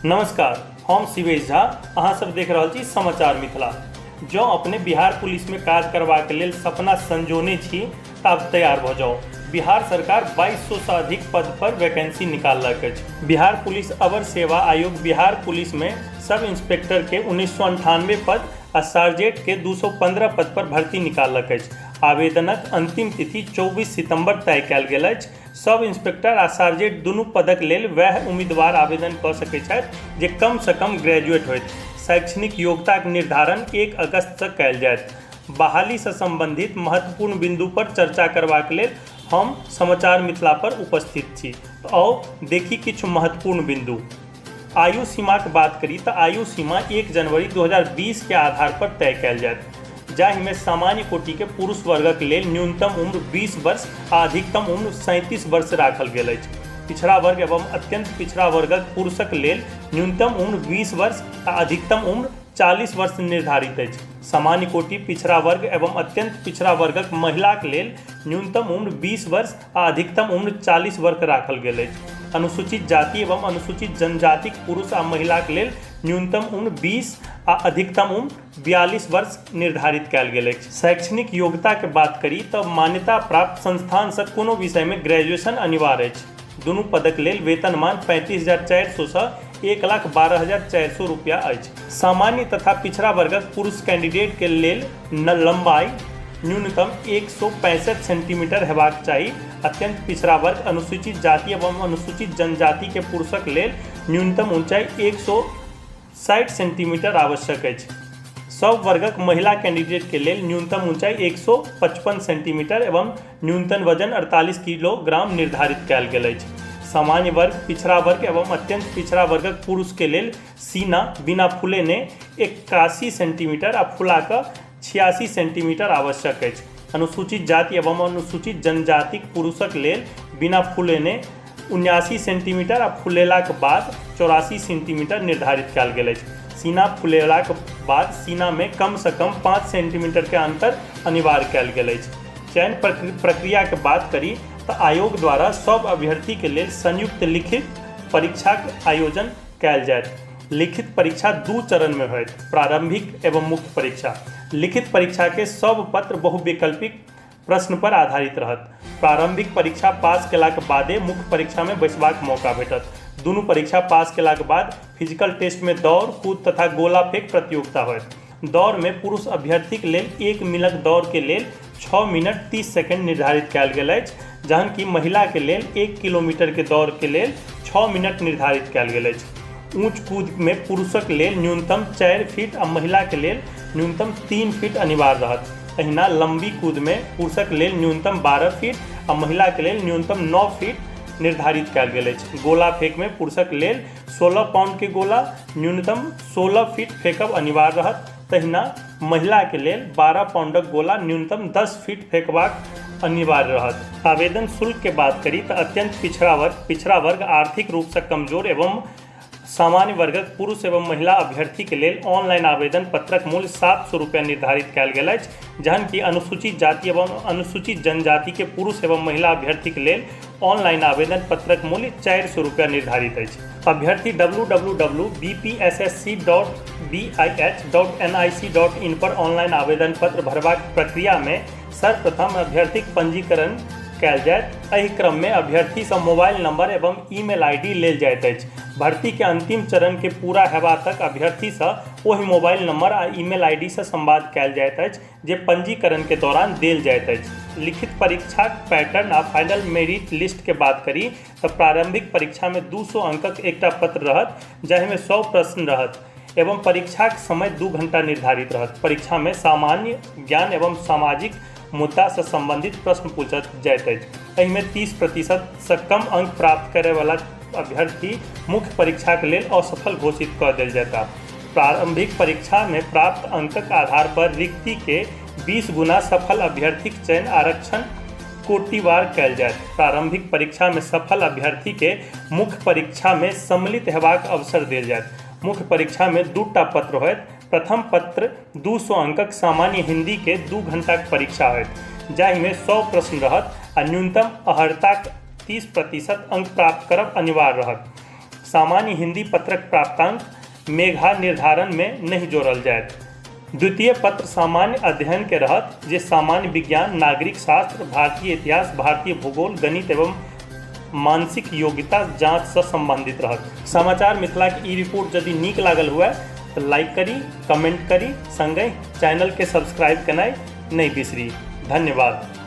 नमस्कार, हम शिवेश झा, अहाँ सब देख रहल छी समाचार मिथिला। जँ अपने बिहार पुलिसमे काज करबाक लेल सपना संजोने छी तऽ आब तैयार भऽ जाउ। बिहार सरकार 2200 सँ अधिक पद पर वैकेंसी निकाललक अछि। बिहार पुलिस अवर सेवा आयोग बिहार पुलिसमे सब इंस्पेक्टर के 1998 पद आ सार्जेंट के 215 पद पर भर्ती निकाललक अछि। आवेदनक अंतिम तिथि 24 सितंबर तय कयल गेल अछि। सब इंस्पेक्टर आ सार्जेंट दुनू पदक लेल वएह उम्मीदवार आवेदन कऽ सकैत छथि जे कमसँ कम ग्रेजुएट होथि। शैक्षणिक योग्यताक निर्धारण 1 अगस्तसँ कयल जायत। बहालीसँ संबंधित महत्वपूर्ण बिंदु पर चर्चा करबाक लेल हम समाचार मिथिला पर उपस्थित छी। तऽ आउ देखी किछु महत्वपूर्ण बिंदु। आयु सीमाक बात करी तऽ आयु सीमा 1 जनवरी 2020 के आधार पर तय कयल जायत, जाहिमे सामान्य कोटिके पुरुष वर्गक लेल न्यूनतम उम्र 20 वर्ष आ अधिकतम उम्र 37 वर्ष राखल गेल अछि। पिछड़ा वर्ग एवं अत्यंत पिछड़ा वर्गक पुरुषक लेल न्यूनतम उम्र 20 वर्ष आ अधिकतम उम्र 40 वर्ष निर्धारित अछि। सामान्य कोटि, पिछड़ा वर्ग एवं अत्यंत पिछड़ा वर्गक महिलाक लेल न्यूनतम उम्र 20 वर्ष आ अधिकतम उम्र 40 वर्ष राखल गेल अछि। अनुसूचित जाति एवं अनुसूचित जनजातिक पुरुष आ महिलाक लेल न्यूनतम उम्र 20 आ अधिकतम उम्र 42 वर्ष निर्धारित कयल गेल अछि। शैक्षणिक योग्यताक बात करी तऽ मान्यता प्राप्त संस्थानसँ कोनो विषयमे ग्रेजुएशन अनिवार्य अछि। दुनू पदक लेल वेतनमान 35,400 सँ 1,12,400 रुपया अछि। सामान्य तथा पिछड़ा वर्गक पुरुष कैंडिडेट के लेल लंबाई न्यूनतम 165 सेंटीमीटर हेबाक चाही। अत्यंत पिछड़ा वर्ग, अनुसूचित जाति एवं अनुसूचित जनजाति के पुरुषक लेल न्यूनतम ऊंचाई 160 सेंटीमीटर आवश्यक अछि। सब वर्गक महिला कैंडिडेट के लेल न्यूनतम ऊंचाई 155 सेंटीमीटर एवं न्यूनतम वजन 48 किलोग्राम निर्धारित कयल गेल अछि। सामान्य वर्ग, पिछड़ा वर्ग एवं अत्यंत पिछड़ा वर्गक पुरुष के लेल सीना बिना फुलेने 81 सेंटीमीटर आ फुला कऽ 86 सेंटीमीटर आवश्यक अछि। अनुसूचित जाति एवं अनुसूचित जनजातिक पुरुषक लेल बिना फुलेने 79 सेंटीमीटर आ फुलेलाक बाद 84 सेंटीमीटर निर्धारित कयल गेल अछि। सीना फुलेलाक बाद सीनामे कमसँ कम 5 सेंटीमीटरके अंतर अनिवार्य कयल गेल अछि। चयन प्रक्रियाके बात करी तऽ आयोग द्वारा सभ अभ्यर्थीके लेल संयुक्त लिखित परीक्षाक आयोजन कयल जायत। लिखित परीक्षा दू चरणमे होयत, प्रारंभिक एवं मुख्य परीक्षा। लिखित परीक्षाके सभ पत्र बहुविकल्पिक प्रश्न पर आधारित रहत। प्रारंभिक परीक्षा पास केलाक बादे मुख्य परीक्षामे बैसबाक मौका भेटत। दुनू परीक्षा पास केलाक बाद फिजिकल टेस्टमे दौड़, कूद तथा गोला फेंक प्रतियोगिता होयत। दौड़मे पुरुष अभ्यर्थीक लेल 1 मीलक दौड़के लेल 6 मिनट 30 सेकेंड निर्धारित कयल गेल अछि, जहन कि महिलाके लेल 1 किलोमीटरके दौड़के लेल 6 मिनट निर्धारित कयल गेल अछि। ऊंच कूदमे पुरुषक लेल न्यूनतम 4 फीट आ महिलाके लेल न्यूनतम 3 फीट अनिवार्य रहत। एहिना लंबी कूदमे पुरुषक लेल न्यूनतम 12 फीट आ महिलाके लेल न्यूनतम 9 फीट निर्धारित कयल गेल अछि। गोला फेंकमे पुरुषक लेल 16 पाउंडके गोला न्यूनतम 16 फीट फेंकब अनिवार्य रहत। तहिना महिलाके लेल 12 पाउंडक गोला न्यूनतम 10 फीट फेंकबाक अनिवार्य रहत। आवेदन शुल्क के बात करी तऽ अत्यंत पिछड़ा वर्ग, पिछड़ा वर्ग, आर्थिक रूपसँ कमजोर एवं सामान्य वर्गक पुरुष एवं महिला अभ्यर्थीके लेल ऑनलाइन आवेदन पत्रक मूल्य 700 रुपया निर्धारित कयल गेल अछि, जहन कि अनुसूचित जाति एवं अनुसूचित जनजातिके पुरुष एवं महिला अभ्यर्थीके लेल ऑनलाइन आवेदन पत्रक मूल्य 400 रुपया निर्धारित अछि। अभ्यर्थी W W W B P S S C dot B I H dot N I C dot in per online आवेदन पत्र भरबाक प्रक्रियामे सर्वप्रथम अभ्यर्थीक पंजीकरण कयल जायत। एहि क्रममे अभ्यर्थीसँ मोबाइल नंबर एवं ईमेल आईडी लेल जाइत अछि। भर्तीके अंतिम चरणके पूरा हेबा तक अभ्यर्थीसँ ओहि मोबाइल नंबर आ ईमेल आईडीसँ संवाद कयल जाइत अछि जे पंजीकरणके दौरान देल जाइत अछि। लिखित परीक्षाक पैटर्न आ फाइनल मेरिट लिस्टके बात करी तऽ प्रारंभिक परीक्षामे 200 अंकक एकटा पत्र रहत, जाहिमे 100 प्रश्न रहत एवं परीक्षाक समय 2 घंटा निर्धारित रहत। परीक्षामे सामान्य ज्ञान एवं सामाजिक मुद्दासँ संबंधित प्रश्न पूछल जाइत अछि। एहिमे 30% कम अंक प्राप्त करयवला अभ्यर्थी मुख्य परीक्षाक लेल असफल घोषित कऽ देल जायताह। प्रारंभिक परीक्षामे प्राप्त अंकक आधार पर रिक्तिके 20 गुना सफल अभ्यर्थीक चयन आरक्षण कोटिवार कयल जायत। प्रारंभिक परीक्षामे सफल अभ्यर्थीके मुख्य परीक्षामे सम्मिलित हेबाक अवसर देल जायत। मुख्य परीक्षामे दूटा पत्र होयत। प्रथम पत्र 200 अंकक सामान्य हिन्दीके 2 घंटाक परीक्षा होयत, जाहिमे 100 प्रश्न रहत आ न्यूनतम अर्हताक 30% अंक प्राप्त करब अनिवार्य रहत। सामान्य हिंदी पत्रक प्राप्तांक मेघा निर्धारण मे नहि जोड़ल जायत। द्वितीय पत्र सामान्य अध्ययन के रहत जे सामान्य विज्ञान, नागरिक शास्त्र, भारतीय इतिहास, भारतीय भूगोल, गणित एवं मानसिक योग्यता जांच सँ संबंधित रहत। समाचार मिथिला के ई रिपोर्ट यदि नीक लागल हुए तऽ लाइक करी, कमेंट करी, संगहि चैनल के सब्सक्राइब केनाइ नहि बिसरी। धन्यवाद।